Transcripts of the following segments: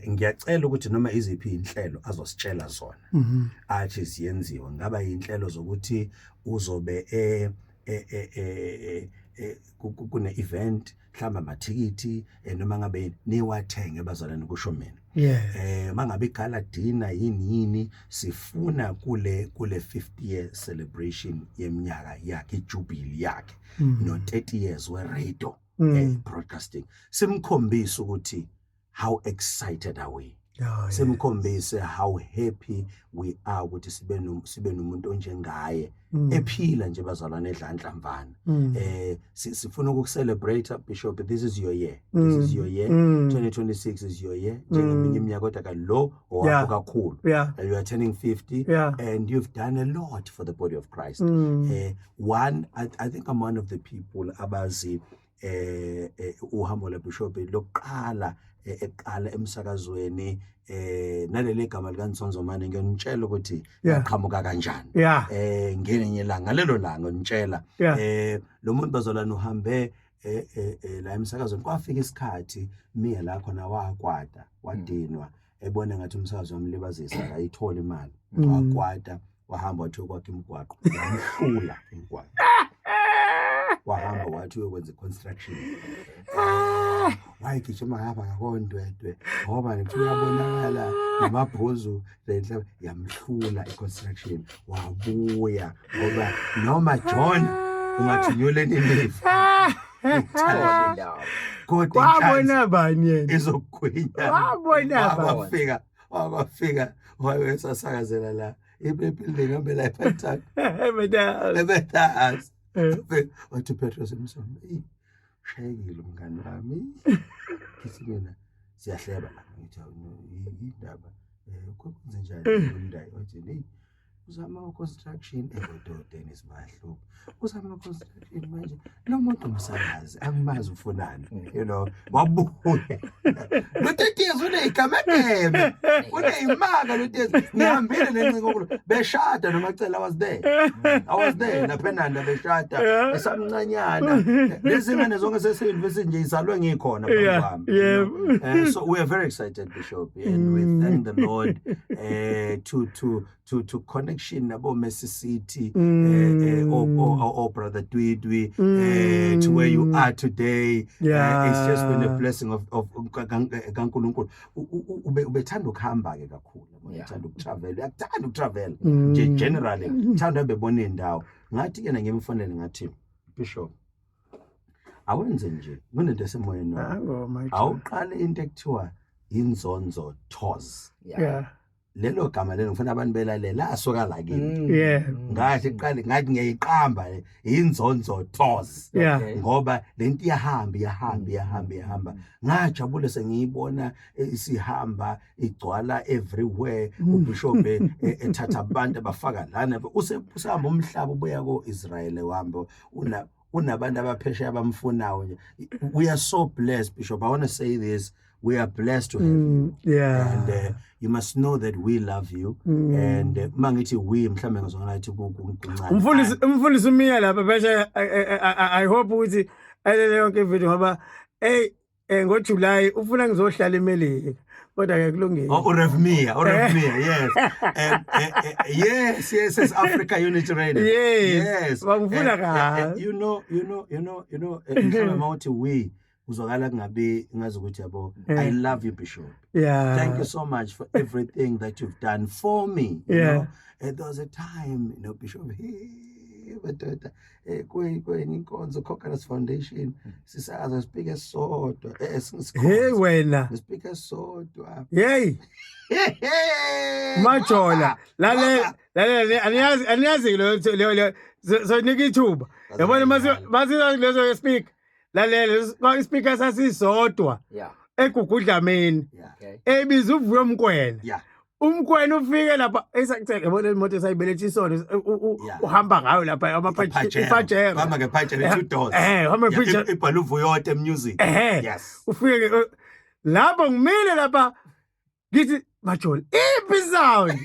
Ngiyacela ukuthi noma iziphi inhlelo azositshela zona athi ziyenziwa, ngaba inhlelo zokuthi uzobe kune event, mhlawumbe amathikithi, noma ngabe yini, niwathenge bazalwane, kusho mina. Mangabe igala dinner, yini yini, sifuna kule 50 year celebration yeminyaka yakhe, ijubilee yakhe, no 30 years we radio broadcasting, simkhombisa ukuthi how excited are we, simkhombise how happy we are ukuthi sibe nomuntu onjengaye ephila nje bazalwane, edla nhlamvana. Sifuna ukucelebrate, Bishop. This is your year, this is your year. 2026 is your year, njengeminye iminyaka, kodwa ka lo owakho kakhulu. You are turning 50 and you've done a lot for the body of Christ. One I think I'm one of the people abazi uhambo lwaBishop lokuqala, eqala emsakazweni, naleli gama lika Nsonzomane, ngiyanitshela ukuthi yaqhamuka kanjani ngelinye ilanga, lelo langa ngitshela. Lo muntu bazalwane uhambe la emsakazweni, kwafika isikhathi miya la khona wakwata, wadinwa, ebona ngathi umsakazo wamlibazisa, akayithola imali. Wakwata, wahamba, wathi uyokwakha imigwaqo, yamhlula imigwaqo. Wahamba, wathi uyokwenza i-construction, wayegijima ngapha ngakondwedwe ngoba kuthiwa uyabonakala namabhuzu lenhla, yamhlula i-construction. Wabuya ngoba noma John ungathunyelwa eNinive, Indawo. kodwa Wabona bani yena? izokugwinya. Wabona bani? Wakwafika wayesasakazela la ibuilding hambe la ePentag. Mina. Ebethazi. Wathi Petros emsomo, "Eyi, ushayekile umngani wami." Ngithi mina siyahleba la, ngithi, "Awu, no, indaba kwenze njani umndayi?" Wathi, "Hey, uzama construction ekododeni sibahlupha, uzama construction manje lo muntu umsakazi angimazi ufunani." Wabuya lo 30 years, uneyigamegeme, uneyimaka lo 30 years. Ngihambile nenciko kulo beshada noMacele. I was there, I was there lapha eNanda beshada, esamncanyana. Lezi ngane zonke seseyunivesithi nje, izalwe ngikhona phambi kwami. So we are very excited, Bishop, and we thank the Lord to connection nabo Mercy City, or brother Dwidwi, to where you are today. It's just been a blessing of kaNkulunkulu. Ubethanda ukuhamba ke kakhulu, yabo, uthanda ukutravel, uyakuthanda ukutravel nje generally, uthanda bebona indawo. Ngathi ke ngimfonele, ngathi, "Bishop, awenze nje kunento esemoyeni wakho. Nango my Awuqale into ekuthiwa Inzonzo Tours." Lelo gama lelo ngifuna abantu belalela, asuka la kimi. Ngathi qale, ngathi ngiyayiqamba le Inzonzo Tours ngoba lento iyahamba, iyahamba, iyahamba, iyahamba. Ngajabula sengiyibona isihamba, igcwala everywhere, ubishop ethatha abantu abafaka lana, usehamba umhlaba, ubuya ko-Israel, uhamba una unabantu abaphesheya abamfunayo nje. We are so blessed, Bishop. I want to say this: we are blessed to have you and you must know that we love you. And mangithi we, mhlambe ngizongana ngathi kuncane. Umfundisi uMiya lapha bese I hope ukuthi ayilele yonke ivideo ngoba hey, ngoJuly ufuna ngizohlala eMelika, kodwa ke kulungile. Oh, uRev Mia, uRev Mia, yes. Yes, Africa Unity Radio. Yes. Yes. Bangifuna kabi. Mhlawumbe mawuthi we uzwakala kungabi ngazi ukuthi yabo. I love you, Bishop. Thank you so much for everything that you've done for me. You There was a time, Bishop, hey, madoda, kwenye inkonzo, Coconut Foundation, sisakaza speaker sodwa, Hey wena. speaker sodwa. Hey, Majola, lalela lalela, aniyazi leyo so nika ithuba. Yabona mase leso speaker. Lalela, ispeaker sasisodwa eGugudlameni. Ebiza uVuyo Mkwena. Umkwena ufike lapha esakuthela, yabona imoto esayibeletha isona uhamba ngayo lapha iPajero. iPajero. Hamba ngePajero, two doors. Hamba ngePajero. Ibhala uVuyote Music. Ufike ke lapho ngimile lapha, ngithi, "Majola, iphi sound?"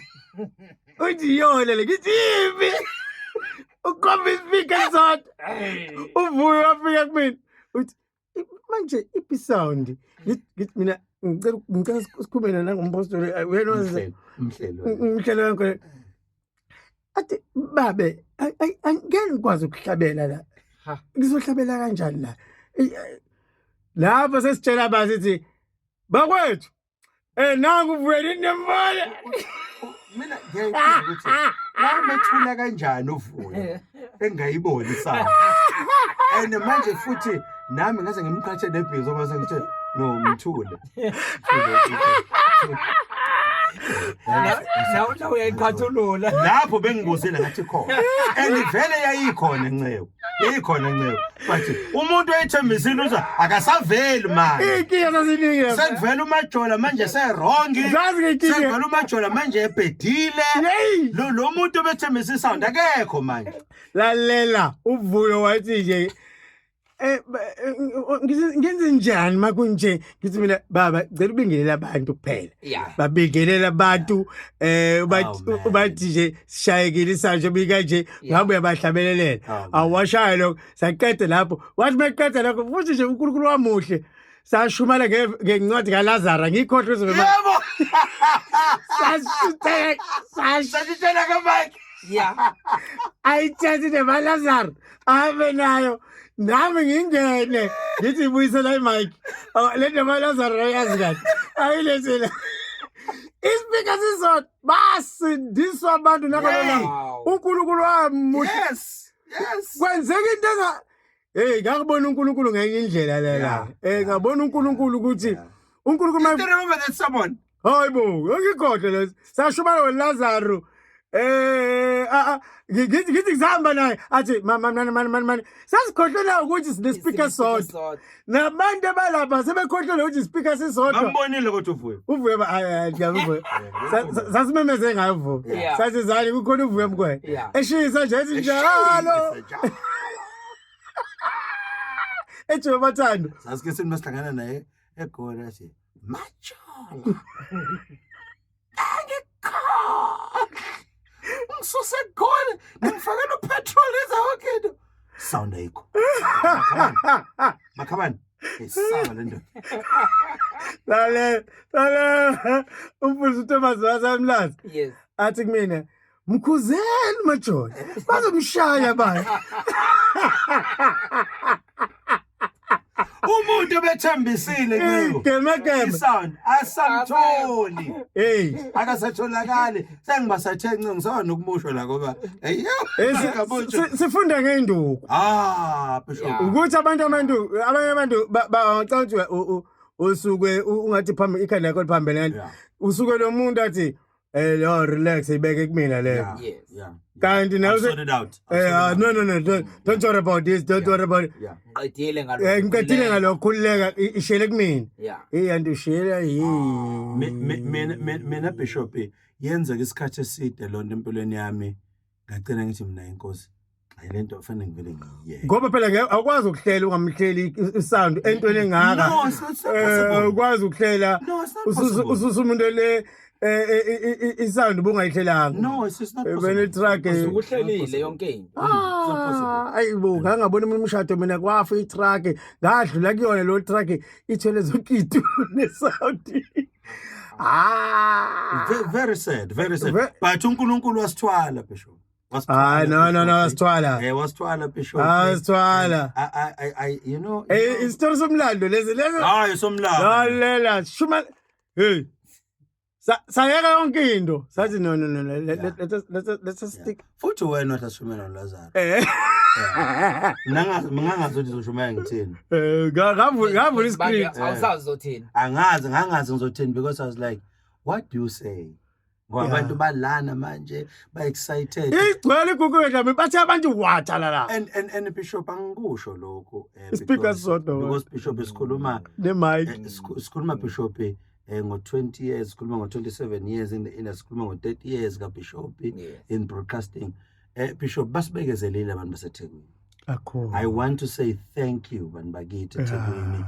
Uthi, "Yona le." Ngithi, "Iphi?" Ukhomba ispeaker sodwa. Uvuyo wafika kumina, uthi, "Manje iphi sound?" Ngithi mina Ngicela sikhulume nangompostoli, uyena Umhleli, umhleli. Umhleli wakho. Athi, babe, angeke ngikwazi ukuhlabela la. Ha. Ngizohlabela kanjani la? Lapho sesitshela abantu sithi, bakwethu, nangu uVuyani niyambona. Mina ngiyayibuza ukuthi wamethula kanjani uVuyo engayiboni isandla. And manje futhi nami ngaze ngimqhathe nebhizi ngoba sengithe no, mthule. Nawe uyayiqhathulula. Lapho bengibuzile ngathi khona. And vele yayikhona inceku. Yayikhona inceku. But umuntu oyethembisile uza akasaveli manje. Inkinga sasiningi. Sekuvela uMajola manje se-wrong. Zazi ngenkinga. Sekuvela uMajola manje ebhedile. Hey! Lo muntu obethembisa isound akekho manje. Lalela, uVuyo wathi nje, ngenze njani makunje? Ngithi mina, baba, ngicela ubingelele abantu kuphela. Babingelela abantu, Oh, man. Ubathi nje sishayekile isanje bika nje, ngabe uyabahlabelelela. Oh, man. Awashaya lokho, saqeda lapho. Wathi meqeda lokho futhi nje uNkulunkulu wamuhle. Sashumela ngencwadi kaLazaro, ngikhohlwe izobe Yebo. Sashuthe, Sashutshela kaMike. Ayithethe nemaLazaro abe nayo, nami ngingene ngithi ibuyisela imic. Oh, le nemaLazaro ayazi kahle, ayilethele ispeaker sisodwa, basindiswa abantu nakalona. UNkulunkulu wamuhle. Yes. Kwenzeka into enga, hey, ngakubona uNkulunkulu ngenye indlela lela. Ngabona uNkulunkulu ukuthi uNkulunkulu You still remember that sermon? Hayibo, ngikhohle leso. Sashumela ngoLazaro. Ngithi ngisahamba naye athi mama, man man man man, sasikhohlwe ukuthi sine speaker sodwa. Nabantu abalapha sebekhohlwe ukuthi speaker sisodwa. Bambonile kodwa uVuyo. Uvuyo ba, hayi, ngiyavuyo. Sasimemeze ngayo uVuyo. Sathi zani kukhona uVuyo mkwena. Eshisa nje ethi njalo. Ethi bathando. Sasike sithi masihlangana naye eGoli athi, Majola. Angikhohle. Ngisuse eGoli ngifakela upetrol enza yonke into. Sound ayikho. Makhabani. Esaba le ndoda. Lale, lale. Umfundisi uThomas wasamlazi. Athi kumina, mkhuzeni Majola. Bazomshaya bani. Umuntu obethembisile kuyo. Gemegeme. Isound asamtholi. Hey. Akasatholakali. Sengibasathe ncingo ngisaba nokumusho la ngoba eyo. Sifunda ngeinduku. Ah, Bishop. Ukuthi abantu abanye abantu bacabanga ukuthi usuke ungathi phambi ikhanda lakho liphambene kanti usuke lo muntu athi, lo relax, ibeke kumina leyo. Kanti nawe I've sorted out. I've sorted out. No, don't worry about this, don't worry about it. Ngiqedile ngalokho. Ngiqedile ngalokho, khululeka, ishele kumina. Eh, anti ushela yi. Mina Bishop, yenzeka isikhathi eside lonto empilweni yami, ngagcina ngithi mina, inkosi, hayi, lento kufanele ngivele ngiyiyeke. Ngoba phela awukwazi ukuhlela ungamhleli isound entweni engaka. No, it's not possible. Ukwazi ukuhlela No, it's not possible. Ususa umuntu le isound ubungayihlelanga. No, it's just not possible. Bene truck. Usukuhlelile yonke into. It's not possible. Ah, ayibo, ngangabona umuntu umshado mina, kwafa itruck, ngadlula kuyona lo truck ithwele zonke iy'tulo nesound. Ah. Very sad, very sad. But uNkulunkulu wasithwala, Bishop. Ah, no, wasithwala. Wasithwala, Bishop. Ah, wasithwala. I you know. Isitori somlando lesi. Hayi, somlando. Lalela, shuma, hey. Sayeka yonke into. Sathi no, let us stick. Futhi wena wathi asishumela noLazaro. Mina ngangazi ukuthi uzoshumela ngithini. Ngavula iscript. Awusazi uzothini. Angazi, ngangazi ngizothini because I was like, what do you say? Ngoba abantu balana manje ba excited. Igcwele igugu dlami, bathi abantu watha la. And Bishop, angikusho lokho Ispeaker sodwa. Because Bishop, isikhuluma Ne mic. Sikhuluma, Bishop, ngo 20 years, sikhuluma ngo 27 years in the industry, sikhuluma ngo 30 years ka Bishop in broadcasting. Bishop, basibekezelile abantu baseThekwini. Kakhulu. I want to say thank you, bantu bakithi eThekwini,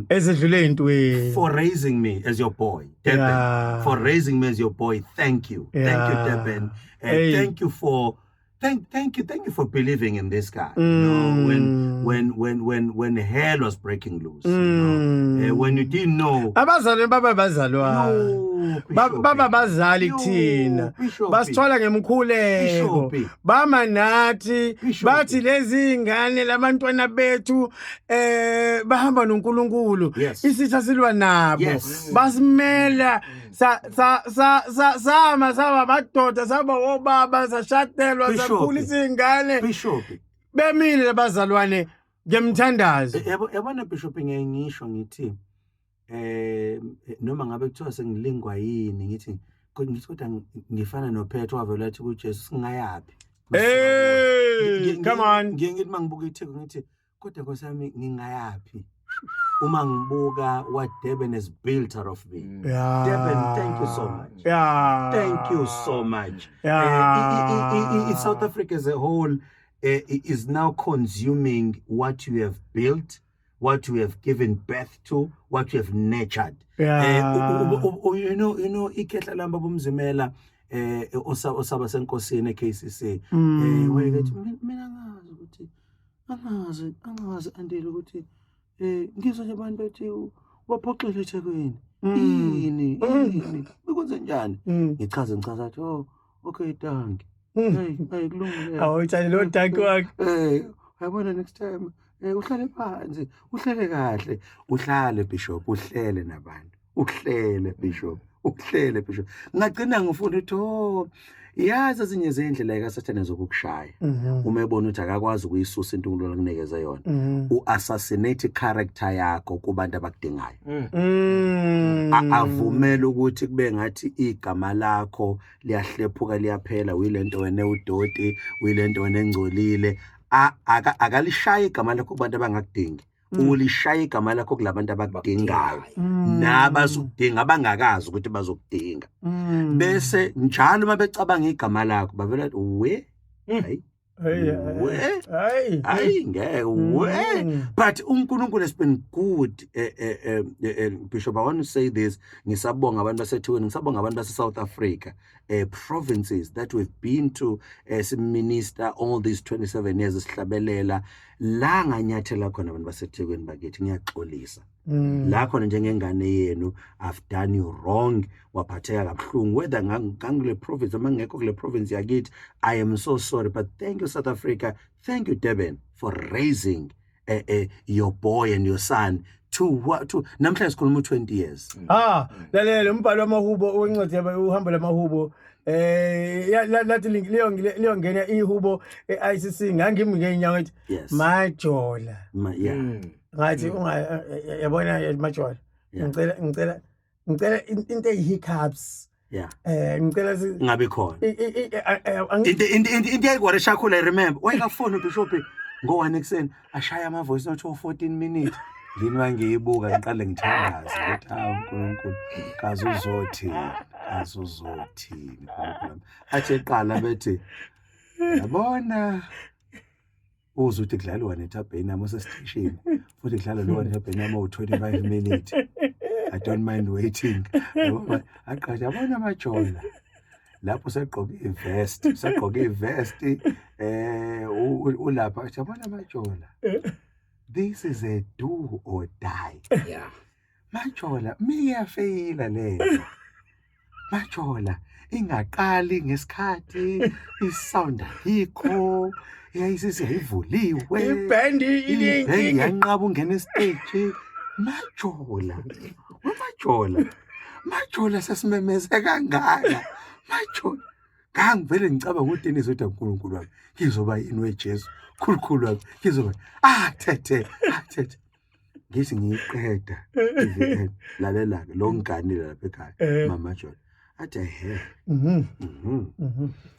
Ezidlule intweni. for raising me as your boy, Durban. For raising me as your boy, thank you. Thank you, Durban. Hey. Thank you for Thank you for believing in this guy. When when hell was breaking loose, when you didn't know. Abazalwane baba bazalwane. No, Bishop. Baba bazali Yo, kuthina. Bishop. Basithwala ngemkhuleko. Bishop. Bama nathi Bishop. bathi lezi ingane labantwana bethu bahamba noNkulunkulu. Isitha silwa nabo. Basimela sa sa sa sa sama saba madoda, saba obaba, sashatelwa, Bishop. sakhulisa ingane Bishop. bemile labazalwane ngemthandazo. Yabo, yabona Bishop, ngeke ngisho ngithi noma ngabe kuthiwa sengilingwa yini, ngithi kodwa ngifana noPetro wavela athi kuJesu, "Singayaphi?" Hey, come on. Ngiye ngithi mangibuka iTheku ngithi, "Kodwa Nkosi yami, ngingayaphi uma ngibuka what Durban has built out of me?" Durban, thank you so much. Thank you so much. South Africa as a whole is now consuming what you have built, what you have given birth to, what you have nurtured. You know, ikhehla lami, babumzimela, osaba senkosini eKCC. Wayekethi, "Mina ngazi ukuthi angazi andile ukuthi ngizwe nje abantu bethi waphoxile eThekwini. Yini yini bekwenze njani?" Ngichaze athi, "Oh, okay, thank you. Hey, hey, kulungile." Awutshani lo danki wakhe. Uyabona, next time uhlale phansi, uhlele kahle, uhlale Bishop, uhlele nabantu. Uhlele Bishop, uhlele Bishop. Ngagcina ngifunda ukuthi, oh, yazi ezinye zendlela kaSathane zokukushaya. Uma ebona ukuthi akakwazi ukuyisusa into uNkulunkulu akunikeze yona, u-assassinate character yakho kubantu abakudingayo. Avumele ukuthi kube ngathi igama lakho liyahlephuka, liyaphela, uyilento wena udoti, uyilento wena engcolile. Akalishaya igama lakho kubantu abangakudingi, ulishaya igama lakho kulabantu abakudingayo nabazokudinga, abangakazi ukuthi bazokudinga. Bese njalo uma becabanga igama lakho bavela we, hayi. Hey, We. hayi. Hayi, ngeke we. But uNkulunkulu has been good, Bishop. I want to say this, ngisabonga abantu baseThekwini, ngisabonga abantu base South Africa, provinces that we've been to as minister all these 27 years, sihlabelela la nganyathela khona abantu baseThekwini bakithi, ngiyaxolisa. La khona njengengane yenu I've done you wrong, waphatheka kabuhlungu, whether ngangule province noma ngekho kule province yakithi, I am so sorry. But thank you, South Africa, thank you, Durban, for raising your boy and your son to what to namhlanje sikhuluma 20 years. Ah, lalela umbhalo wamahubo wencwadi yaba uhambo lamahubo lathi liyo liyongena ihubo e-ICC, ngangimi ngeenyawo ethi Majola. Yeah. Ngathi unga yabona Majola, ngicela into eyi-hiccups, ngicela ngabe khona into yayikware kakhulu. I remember wayekafona uBishop ngo-1 ekuseni, ashaya ama-voice note o-14 minutes. Ngini mangiyibuka ngiqale ngithandaze ukuthi, "Hawu uNkulunkulu, kaze uzothini, kaze uzothini, Nkulunkulu wami?" Athi eqala bethi, "Yabona," uzwe ukuthi kudlala nethabheni osesiteshini futhi kudlala lo nethabheni u-25 minutes, I don't mind waiting. Yabo, aqashe, "Yabona Majola," lapho usegqoke ivest, ulapha, athi, "Yabona Majola, this is a do or die. Majola, miyafeyila lento. Majola, ingaqali ngesikhathi, isound ayikho, yayisisi yayivuliwe. Ibhendi Ibhendi inenkinga. Yanqaba ungena estage. Majola, weMajola, Majola, sesimemeze kangaka. Majola." Ngangivele ngicabanga ukuthi ukuthi uNkulunkulu wami ngizoba yini weJesu khulukhulu wami ngizoba, ah thethe, ah thethe, ngithi ngiyiqeda i-VN, lalela ke lo ngiganile lapha ekhaya. Mama Jola athi, "Ehe,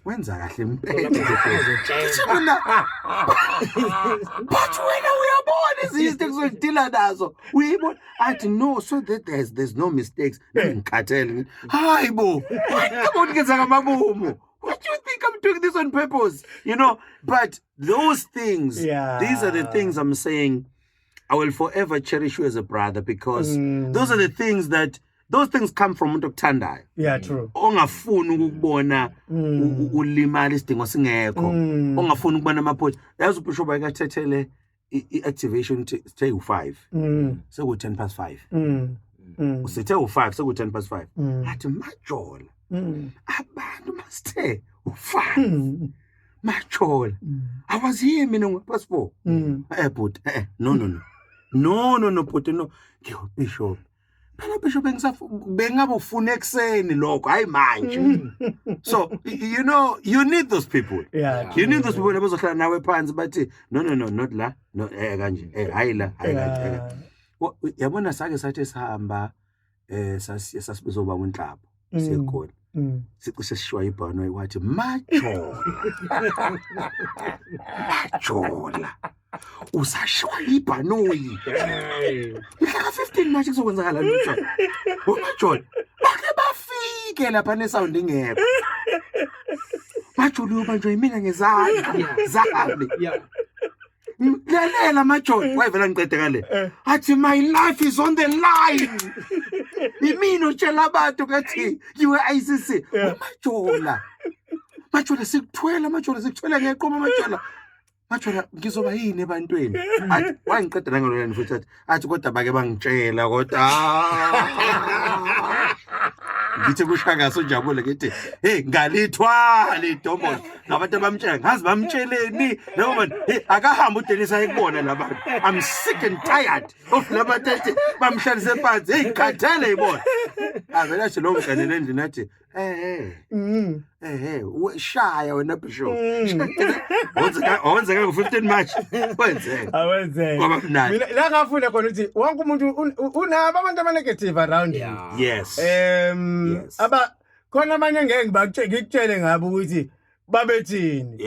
wenza kahle impela." Ngithi mina, "But wena uyabona ezinye izinto engizodila nazo, uyibona." Athi, "No, so that there's no mistakes." Ngikhathele, ngithi, "Hayi bo, yabona ngenza ngamabomu. What do you think, I'm doing this on purpose?" But those things, these are the things I'm saying I will forever cherish you as a brother, because those are the things that Those things come from umuntu okuthandayo. Yeah, true. Ongafuni ukukubona ulimala isidingo singekho. Ongafuni ukubona amaphutha. Yazi uBishop ayikathethele i-activation sithe u5. Seku 10 past 5. Usithe u5 seku 10 past 5. Athi Majola. Abantu masithe u5. Majola. I was here mina ngo past 4. But no no no. No no no but no. Ngiyo Bishop. Phela Bishop bengabe ufuna ekseni lokho hayi manje. So you know you need those people. You need those people abazohlala nawe phansi bathi no no no not la no kanje hayi la hayi kanje. Yabona sake sathi sihamba sasibizoba uNhlapho siyeGoli. Sicishe sishwa ibhanoyi wathi Majola. Majola. Usashwa ibhanoyi. Mhla ka 15 March kuzokwenzakala lutho. UMajola bake bafike lapha ne sound ingekho. Majola uyobanjwa yimina ngezandla zami. Lalela Majola wayevela ngiqede ngale. Athi my life is on the line. Imina utshela abantu ngathi you ICC. Majola. Majola sikuthwele Majola sikuthwele ngeqoma Majola. Majola ngizoba yini ebantwini? Athi wangiqeda nangalo futhi athi kodwa bake bangitshela kodwa. Ngithi kushaka sojabule ngithi hey ngalithwala idombolo ngabantu abamtshela ngazi bamtsheleni noma manje hey akahamba uDennis ayekubona labantu. I'm sick and tired of labantu athi bamhlalise phansi hey khathele ibona. Avela athi lo mganele endlini athi shaya wena Bishop. Wenzeka ngo-15 March wenzeka. Awenzeka. Kwaba mnandi. Mina la ngafunda khona ukuthi wonke umuntu unabo abantu aba negative around you. Yes. Aba khona abanye ngeke ngikutshele ngabo ukuthi babethini.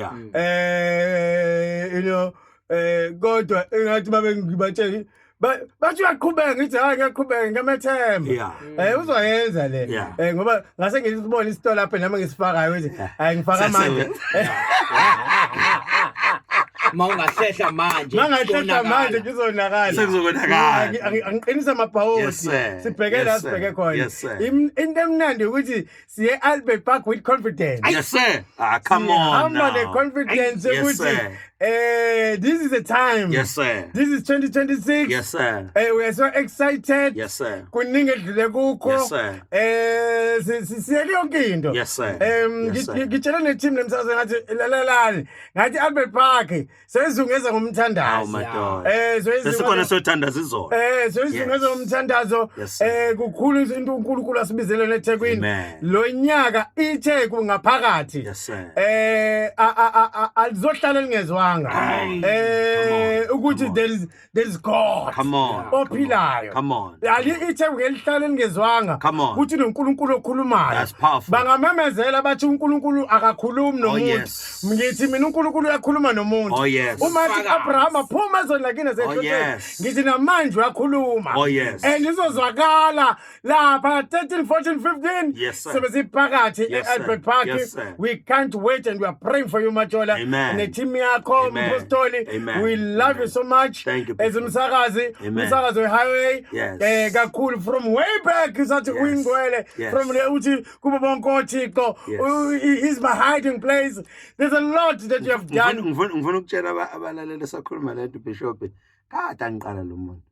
You know kodwa engathi babe ngibatshele bathi uyaqhubeka ngithi hayi ngiyaqhubeka ngiyamethemba. Uzoyenza le. Ngoba ngase ngisibona isitolo lapha nami ngisifakayo ukuthi hayi ngifaka manje. Mawungahlehla manje. Mangahlehla manje kuzonakala. Sekuzokonakala. Angiqinisa amabhawoti. Sibheke la sibheke khona. Into emnandi ukuthi siye Albert Park with confidence. Yes sir. Ah come on. Hamba ne confidence ukuthi this is the time. Yes sir. This is 2026. Yes sir. We are so excited. Yes sir. Kuningi edlule kukho. Yes sir. Siye yonke into. Yes sir. Ngitshela ne team lemsakazo ngathi lalelani. Ngathi Albert Park sezungeza ngomthandazo. Oh my God. Sesikhona sothandaza izolo. Sezungeza ngomthandazo. Kukhulu into uNkulunkulu asibizele neThekwini. Lo nyaka iTheku ngaphakathi. Yes sir. Alizohlala lingezwanga. Ukuthi there is God. Come on. Ophilayo. Come on. Ali iTheku ngelihlala lingezwanga. Kuthi noNkulunkulu okhulumayo. That's powerful. Bangamemezela bathi uNkulunkulu akakhulumi nomuntu. Ngithi mina uNkulunkulu uyakhuluma nomuntu. Oh yes. Uma athi Abraham phuma ezweni lakini nasehlotsheni. Ngithi namanje uyakhuluma. Oh yes. And izozwakala lapha 13 14 15. Yes sir. Sebesiphakathi e-Albert Park. Yes, sir. We can't wait and we are praying for you Majola. Amen. Ne team yakho Mpostoli. We love you so much. Thank you. As umsakazi, umsakazi we-highway. Yes. Kakhulu from way back usathi uyingcwele from le uthi kubo bonke oThixo. He's my hiding place. There's a lot that you have done. Ngifuna ukutshela abalaleli sakhuluma lento Bishop. Kade angiqala lo muntu.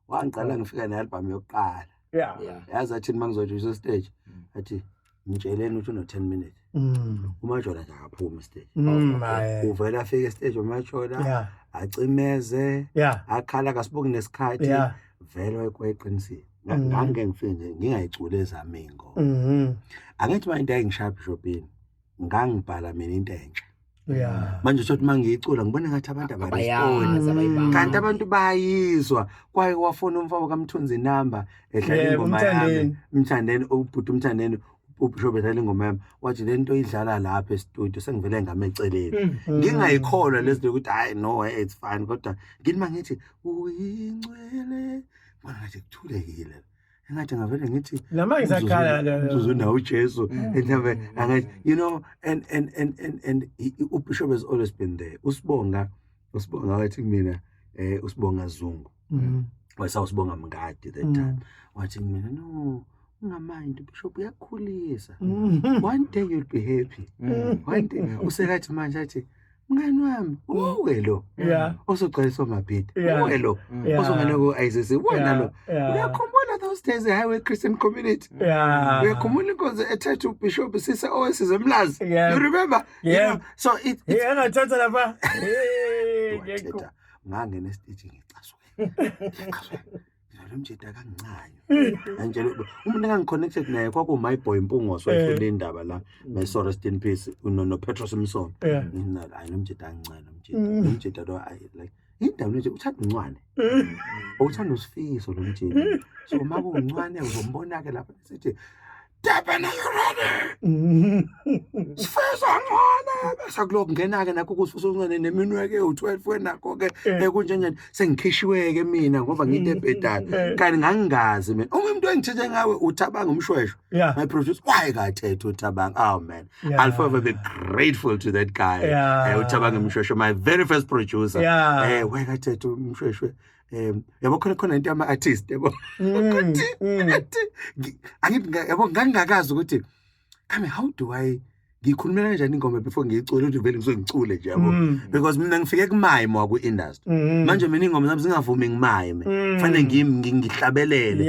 Wangiqala ngifika ne-album yokuqala. Yeah. Yazi athini mangizothi stage. Athi ngitsheleni ukuthi uno 10 minutes. uMajola nje akaphuma stage. Uvela afike stage uMajola acimeze akhala kasibuki nesikhathi vele wayeqinisile. Ngange ngifike nje ngingayiculi ezami ingoma. Angithi manje into ayingishaya Bishopini ngangibhala mina into entsha. Manje uthi mangiyicula ngibona ngathi abantu abarespond. Kanti abantu bayizwa. Kwaye wafona umfowabo kaMthunzi number edlala ingoma yami. Mthandeni ubhuti uMthandeni uBishop edlala ingoma yami wathi lento idlala lapha e-studio sengivele ngameceleni. Ngingayikholwa lezi ukuthi hayi no it's fine kodwa ngithi mangithi uyingcwele ngibona ngathi kuthulekile. Engathi ngavele ngithi nama ngisakhala umzuzu nawo uJesu enhlabe angathi you know and uBishop has always been there. Usibonga wathi kumina usibonga Zungu. Wayesawusibonga Mngadi that time. Wathi kumina no Ungamind, Bishop, uyakukhulisa. One day you'll be happy. One day usekathi manje athi, "Mngani wami, uwe lo osogcwalisa omabhidi, uwe lo osongene ku-ICC, wena lo." Uyakhumbula those days e-Highway Christian Community? Uyakhumbula inkonzo ethethe uBishop sise owesize eMlazi? You remember? You know, so it Hey, angathatha lapha. Hey, ngekho. Wathetha, ngangena esiteji ngicasuke, ngicasuke. Lo mjita kangincane anjalo, umuntu engangiconnected naye kwaku-my boy Mpungoso, wayefunda indaba la, may soul rest in peace, no Petros Msomi. Mina, hayi, lo mjita kancane, lo mjita, lo mjita lo, like indaba nje uthanda uncwane, uthanda uSifiso lo mjita. So uma kuwuncwane uzombona-ke lapha sithi, "Durban, are you ready? Sifiso Ncwane." Bese kulokhu ngena-ke nakho kuSifiso Ncwane neminwe-ke u-12 wenakho-ke. Kunjenjani, sengikhishiwe-ke mina ngoba ngiyinto ebhedayo, kanti ngangingazi mina. Uma umuntu engithethe ngawe uThabanga uMshweshwe, my producer, wayekathetha uThabanga. Oh man, I'll forever be grateful to that guy. UThabanga uMshweshwe, my very first producer. Wayekathetha uMshweshwe, yabo, khona khona into yama-artist, yabo. Athi, angithi yabo, ngangingakazi ukuthi kame how do I ngiyikhulumela kanjani ingoma before ngiyicule, ukuthi vele ngisuke ngicule nje, yabo, because mina ngifike kumime wakwi-industry. Manje mina ingoma zami zingavumi ngimime, fanele ngihlabelele.